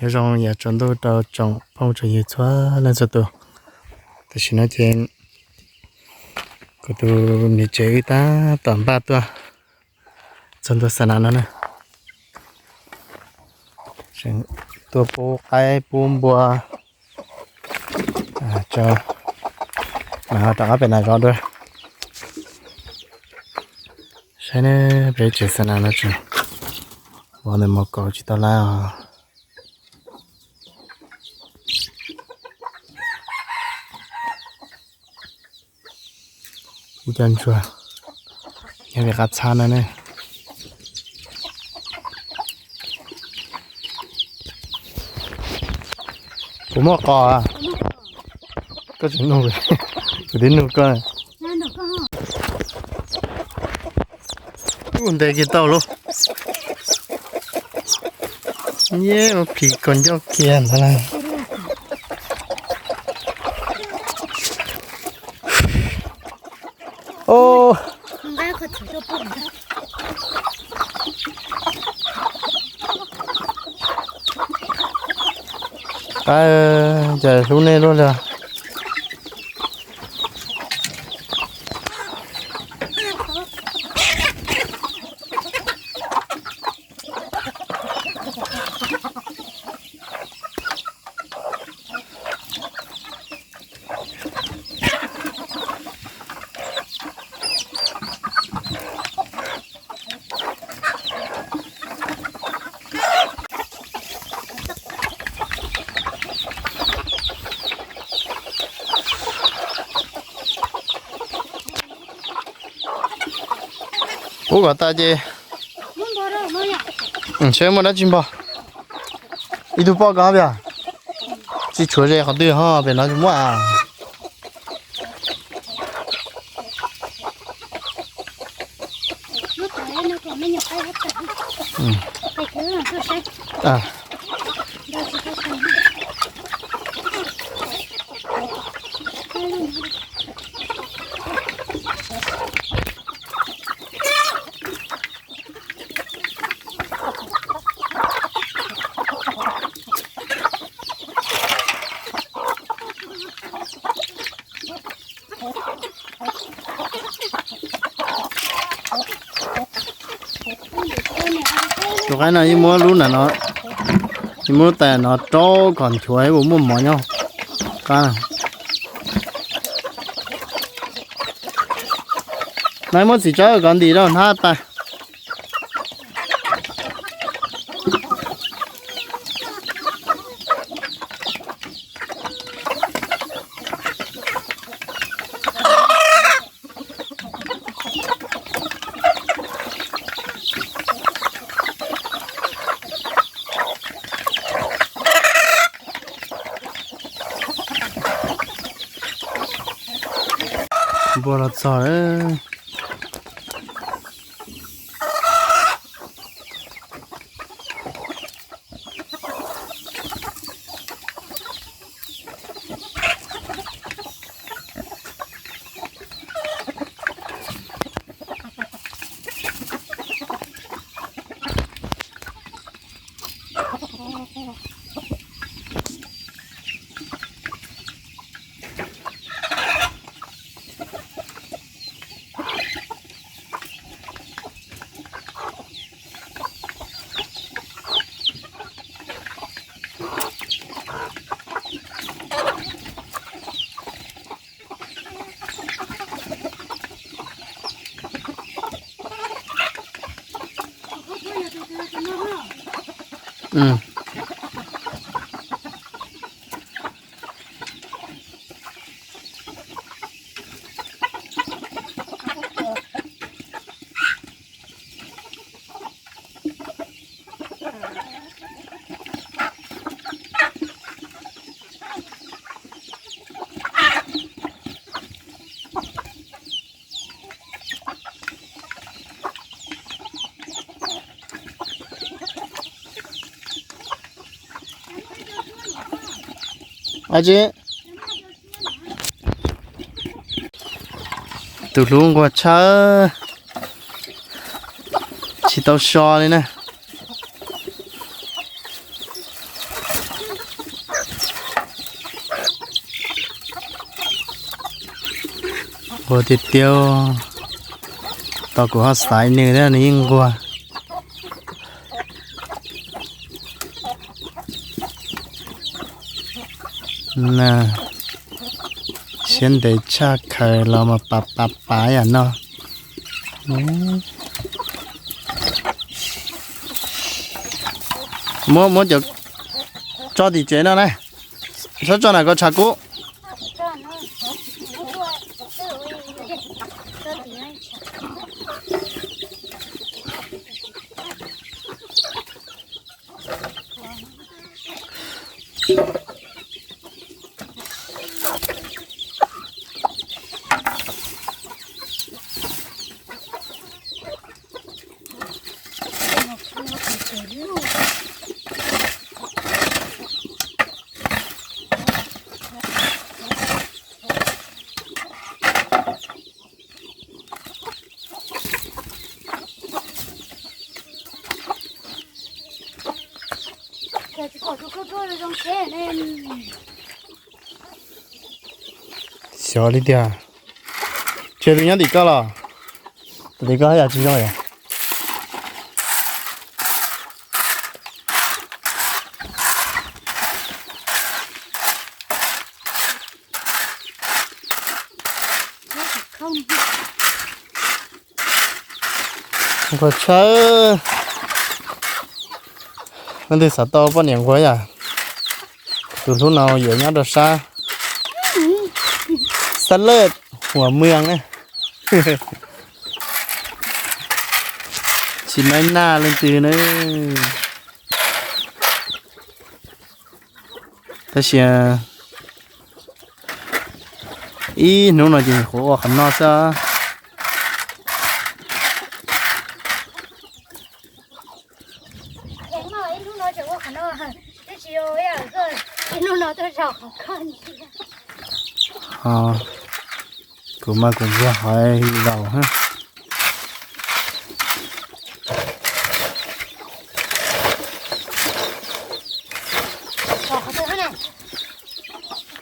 Nyob zoo yog tsaus ntuj rau tsoom phooj tsoom ywg txhua leej txhua tus. Tam sim no ces kuv tus niam tsev wb tab tom npaj tuaj txog ntua xa nas no na. Tuaj pub qaib pub npua, mas ho rov qab pem nas zov dua. Saib ne, peb tsev xa nas no tseem vov ntawm mos kaum tsis tau lab os. Ib co ntsuag nyob pem qab txhab no ne. Kuv muaj qos, koj tsis nug, kuv twb nug koj. Ub, ntes kiag tau lauj. Nyiab ua phim kaus ncauj kiag ntawd lawm. Ub, qab, cas hlub nej luaj li. Ub, kom tas ces seb muaj dab tsi npog. Ib tug poj kov pia, tsis tshuav ze qhov twg ho pem no tsis muaj. Tus qaib no yeej muab lub na no, yeej muab lub tais no rau kom nchuav ib puas muaj mov nyob. Qab, no muab txiv tsawb kom ntim rau hnab tas. Npua los txog. Ab tsi, tus hlub nquag tshawb, tsis tau so li na. Nquag tiag tiag, tos kuv ho xaiv nws thiab nws yeej nquag. Siab ntev tshaj khaws los mas pav pav pav yam no. Muab, muab cov tso tim tsev no na. Txhob tso na, koj tshav kub. Xyov li tiag. Tsis yog tus nyob tim koj los? Tus tim koj yam tsis zoo yom. Nquag tshaj. Leej twg xav tau poj niam nquag yom, tus hlub no yuav nyob rau sab Xab Laj Huam Mws na. Tsis nais naj leej twg na. Tab sis ib hnub no ces nyuam qhuav ua qhov no xwb. Kuv mas kuv ntxiag hov zaus.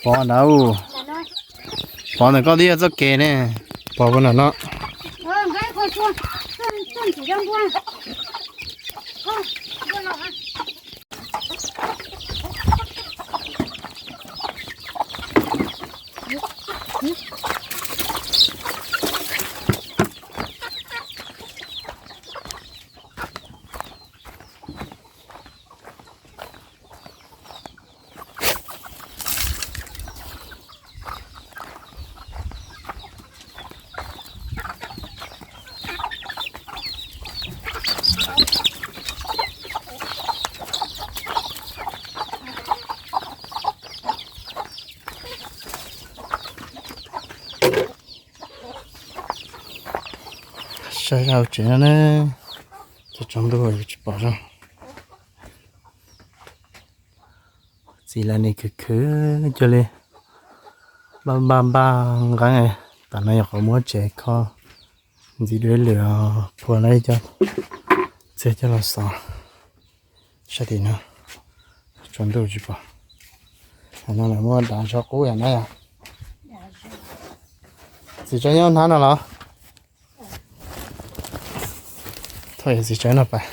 Pov ntawd, pov ntawm koj twb yog txoj kev ne. Pov pov ntawm no. Saib zaj hauv tsev no na, tsaus ntuj yuav tsis pom zoo. Txiv lawv nim khwv khwv cuag li npaj npaj npaj nqeeb. Tam no nyuam qhuav muab tsev kho ntxiv dua ib lwm, phua lawv cov txiag coj los xov sab tim no. Tsaus ntuj tsis pom. Tam no lawv muab dav zog qub yam na yom. Txiv tso nyob hnab no los? Thaum yog txiv tso no pas.